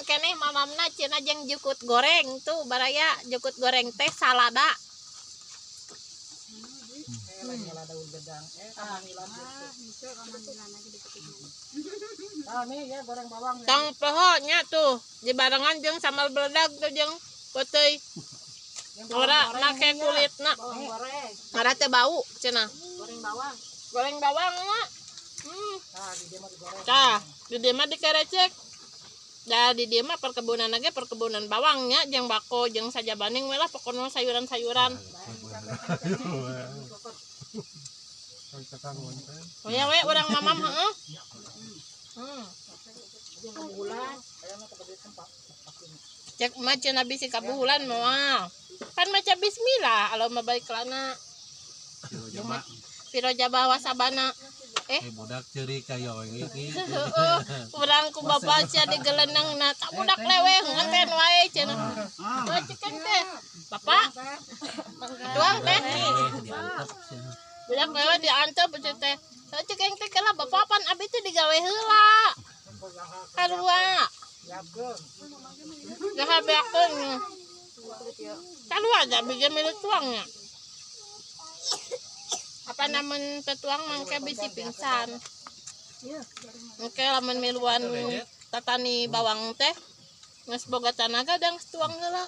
Keneh mamamna cenah jeung jukut goreng tuh, baraya, jukut goreng teh salada. Lagi lah daun gedang. Kamangilan gitu. Ah, itu kamangilan lagi diketiknya. Nah, nih ya goreng bawang ya. Tong poho nya tuh dibarengan jeung sambal beledag tuh jeung peuteuy. Yang bawang Ora goreng make nih ya. Kulitna. Bawang goreng. Ngara teh bau cenah. Goreng bawang. Goreng bawang mah. Nah, di dia mah digoreng. Tah, di dieu mah dikerecek. Da di dieu mah perkebunan ge perkebunan bawangnya jeung bako jeung sajabaning we lah, pokona sayuran-sayuran. Oh ya we urang mamam heeh. Yang bulan, ayamnya kepedesan tempat. Cek mah cenah bisi kabuhulan moal. Pan maca bismillah Allahumma barik lana. Coba. Piro jaba wasabana. Eh, budak ceurik kaya iki. Heeh, urang ku bapak sia digeleneng na tak budak leweh ngenten wae cenah. Oh, cekeng teh. Bapak, tuang teh. Diantep cenah. Budak leweh diantep cenah teh. Oh, cekeng teh kela bapak pan abi teh digawe heula. Sarua. Siapkeun. Dah beakeun. Sarua aja abi ge milu tuangnya. Apa namun tetuang mangke bisi pingsan. Engke lamun miluan tatani bawang teh geus boga tanaga dan tuang heula.